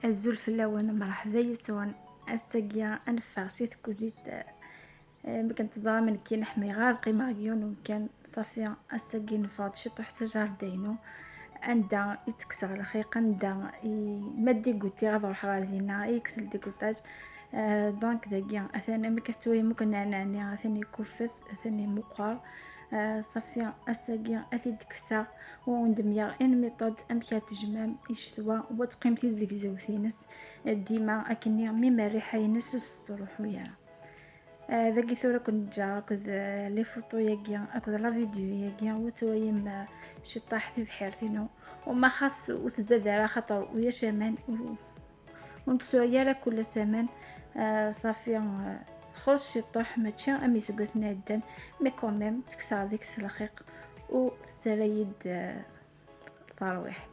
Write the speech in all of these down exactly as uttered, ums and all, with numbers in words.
Azul fell-awen, mṛeḥba yes-wen. Ass-agi ad neffeɣ si tkuzit, eh, mi kan teẓram nekki neḥmiɣ ad qqimeɣ deg yiwen umkan. Ṣafi, ass-agi neffeɣ-d ciṭuḥ s ajarda-inu, anda i ttekkseɣ lxiq, anda i, ma ddigutiɣ ad ruḥeɣ ɣer dinna i yekkes ldigotaj. Eh, donc dagi atan amek ad twayem akk nneɛna-nni, atan ikuffet, atan imuqer. Eh, ṣafi, ass-agi ad t-id-kkseɣ u ad wen-d-mleɣ une méthode amek ad tejmam i ccetwa u ad teqqim tizegzewt-ines, eh, dima akkenni mi ma rriḥa-ines ur s-tettruḥu ara. Eh, dagi tura ad ken-ǧǧeɣ akked, eh, les photos-yagi, akked la vidéo-yagi, u ad twayem, eh, ciṭṭaḥ tibḥirt-inu. U ma xas ur tzad ara, xaṭer ulac aman, u-, ur nettu ara kul ass aman. Eh, ṣafi, eh, txuṣ ciṭṭaḥ, mačči am iseggasen iɛeddan, mais quand même, ttekkseɣ deg-s lxiq, u tesserra-yi-d, eh, tarwiḥt.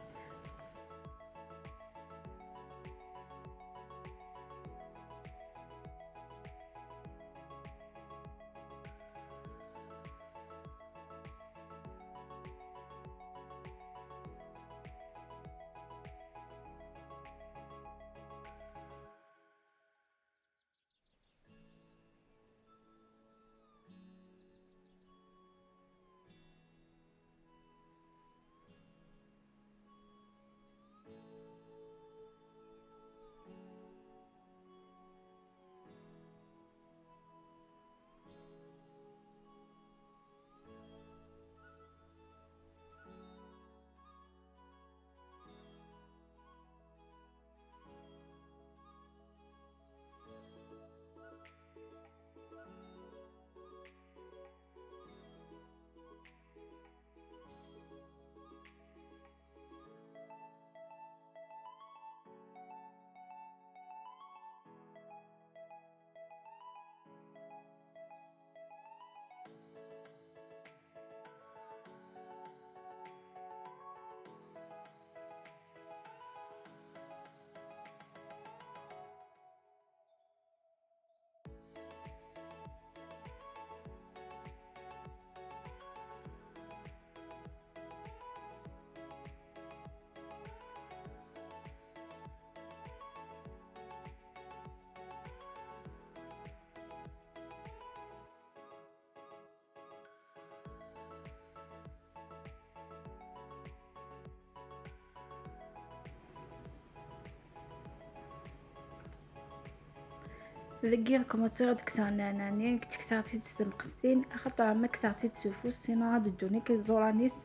Dagi ad kmaṣiɣ ad kkseɣ nneɛna-nni, ttekkseɣ-tt-id s temqestin, axaṭer ma kkseɣ-tt-id s ufus, sinon ad ddun akk iẓuran-is.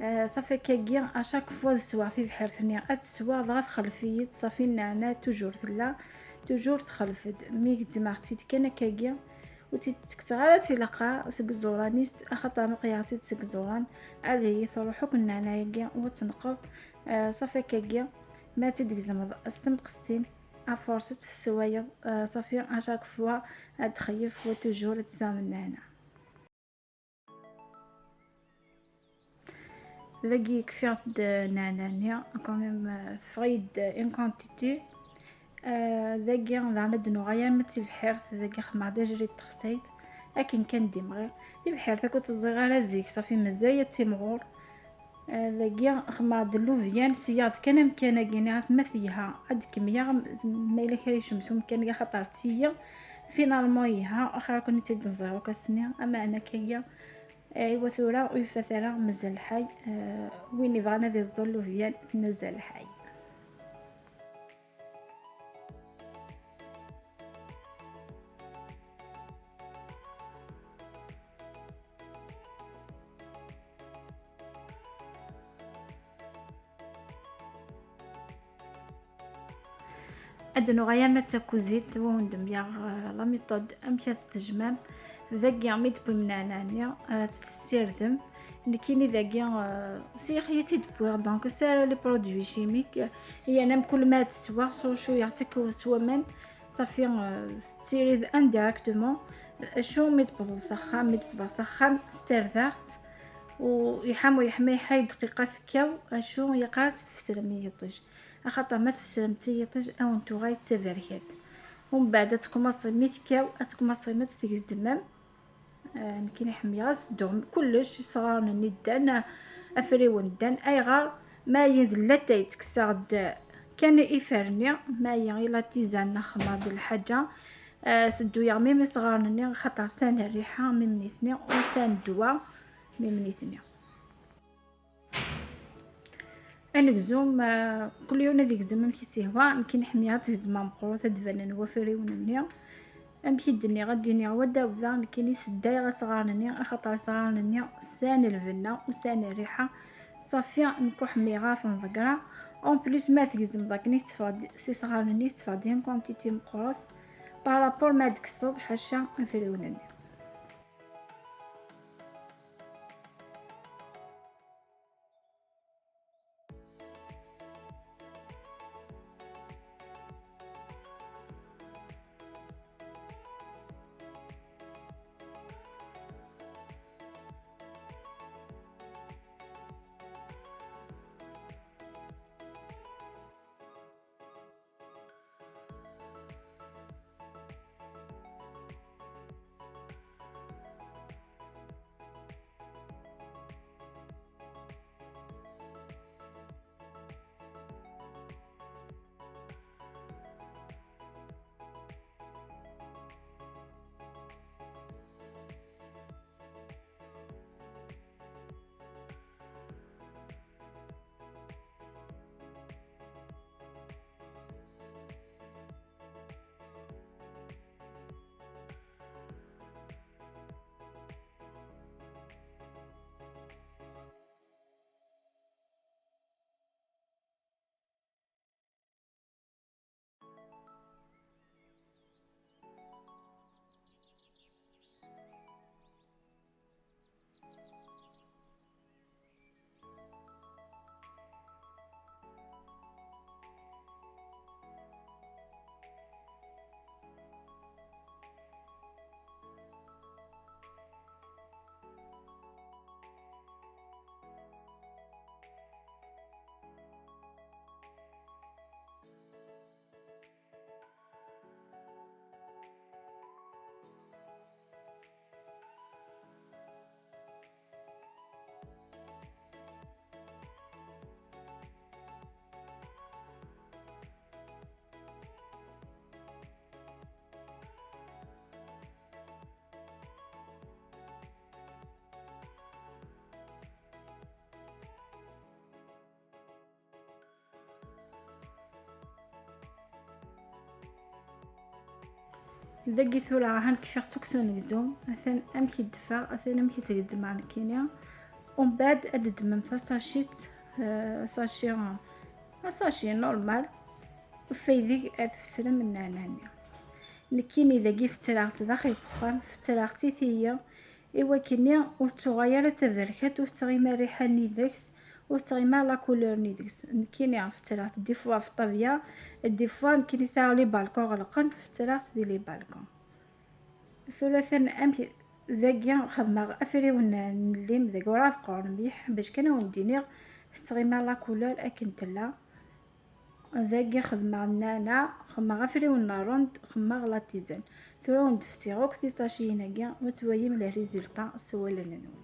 Eh, ṣafi akkagi, à chaque fois ad sweɣ tibḥirt-nni, ad tt-sweɣ, dɣa txelf-iyi-d, ṣafi nneɛna toujours tella, toujours txelf-d. Mi gezzmeɣ-tt-id kan akkagi, ur tt-id-ttekkseɣ ara si lqaɛ, seg iẓuran-is, axaṭer ma qliɣ-tt-id seg iẓuran, ad iyi-truḥ akk nneɛna-agi, u ad tenqeḍ. Eh, ṣafi akkagi, ma tt-id-tgezmeḍ s temqestin, à force ad tt-tesswayeḍ, eh, ṣafi, à chaque fois ad txeyyef, wa toujours ad tesɛu nneɛna. Dagi kfiɣ-d nneɛna-nni, quand même, eh, teffeɣ-iyi-d une quantité. Eh, dagi daɣen ad d-nuɣal arma d tibḥirt, dagi xedmeɣ-d ajri n texsayt, akken kan d-imɣi. Tibḥirt akk ur tt-ẓẓiɣ ara zik, ṣafi mazal ad timɣur. Eh, dagi xedmeɣ-d llubyan, seyyaɣ-d kan amkan-agi, nniɣ-as ma telha ad d-kemmleɣ, ma yella kra yecmet umkan-agi, axaṭer d tiyya. Finalement yelha, axir ad ken-id-ẓẓiɣ akk ass-nni, ameɛna akka-agi. Aywa tura ur ifat ara, mazal lḥay. Eh, win ibɣan ad iẓẓu llubyan, mazal lḥay. Ad nuɣal ama d takuzit, wa wen-d-mleɣ, eh, la méthode amek ad tt-tejmam. Dagi mi d-tewwim nneɛna-nni, eh, ad tt-tessirdem. Nekkini dagi, eh, s yixef i tt-id-wwiɣ, donc ur sɛiɣ ara les produits chimiques. Yan am kul ma ad tt-sweɣ, s ucu yeɣ-tt akk s waman. Ṣafi, eh, tettiriḍ indirectement. Acu mi d-tewwḍeḍ s axxam, mi d-wwḍeɣ s axxam, ssardeɣ-tt. U yeḥma u yeḥma, yeḥma dqiqa tekkaw, acu yeqqar ad tt-tfesrem i yiṭij. Axaṭer ma tfesrem-tt i yiṭij, ad wen-tuɣal d taberkat. Umbeɛd ad tkumaṣim mi tekkaw, ad tkumaṣim ad tt-tgezmem. Eh, nekkini ḥemmleɣ ad sedduɣ kullec, isɣaren-nni ddan, afriwen ddan. Ayɣer? Ma d latay ttekkseɣ-d Kan iferni, ma ila tizan neɣ xemmer d lḥaǧa, eh, sedduyeɣ mim isɣaren-nni, xaṭer sɛan rriḥa mim nitni, ur sɛan ddwa mim nitni. Anegzum, eh, kul yiwen ad igzem amek i s-ihwa. Nekkin ḥmiɣ ad tgezmem meqqret, ad d-banen wafriwen-nni. Amek i d-nniɣ, ad d-iniɣ wadda awda, nekkini seddayeɣ asɣaren-nni, axaṭer asɣaren-nni sɛan lbenna u sɛan rriḥa. Ṣafi, nekk ur ḥmiɣ ara ad ten-ḍeggreɣ. En plus, ma tgezmeḍ akken i tetteffeɣ-d s isɣaren-nni, tetteffeɣ-d une quantité meqqret par rapport ma d-tekkseḍ ḥaca afriwen-nni. Dagi tura han kfiɣ-tt akk s unegzum, atan amek i d-teffeɣ, atan amek i tt-gezzmeɣ nekkini. Umbeɛd ad d-ddmem tasacit, eh, asaci, asaci normal, ufay deg ad tfesrem nneɛna-nni. Nekkini dagi fettreɣ-tt daxel n uxxam, fettreɣ-tt i tiyi, i wakken ur tettuɣal ara d taberkat, ur tettɣimi rriḥa-nni deg-s, ur tettɣimi ara la couleur-nni deg-s. Nekkini fettreɣ-tt des fois ɣef ṭṭabya, des fois nekkini sɛiɣ les balcons ɣelqen, fettreɣ-tt di les balcons. Tura atan amek dagi xedmeɣ afriwen n llim, dagi ur ɛad qqaren mliḥ, bac kan ad wen-d-iniɣ tettɣimi la couleur akken tella. Dagi xedmeɣ nneɛna, xedmeɣ afriwen n rrund, xedmeɣ la tisane. Tura wen-d-fsiɣ akk tisaciyin-agi, ad twalim le résultat s wallen-nwen.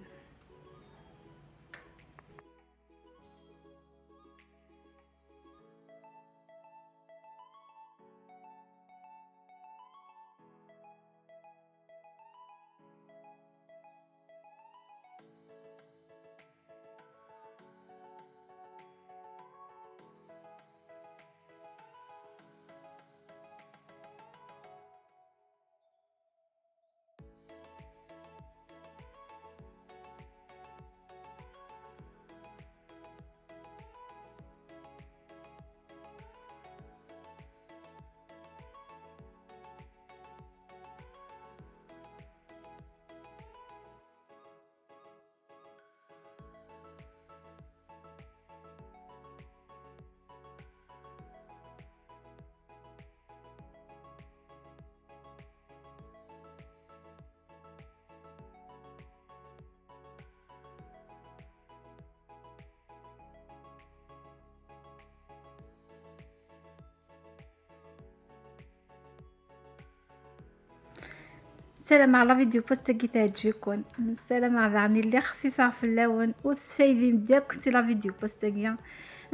Ssarameɣ la vidéo post-agi teɛǧeb-iken. Ssarameɣ daɣen lliɣ xfifeɣ fell-awen, ur tesfaydim-d akk si la vidéo post-agi.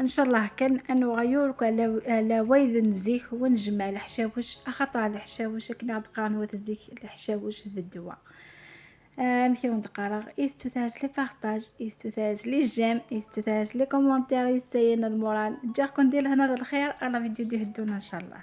Ncallah kan ad nuɣal ur-, ala, ala wayd n zik, u nejmeɛ leḥcawec, axaṭer leḥcawec akken i ɣ-d-qqaren wat zik, leḥcawec d ddwa. Amek i wen-d-qqareɣ, i tettut-as les partages, i tettut-as les j'aime, i tettut-as les commentaires yessayen lmural. Ǧǧiɣ-ken di lehna d lxir, à la vidéo d-iheddun ncallah.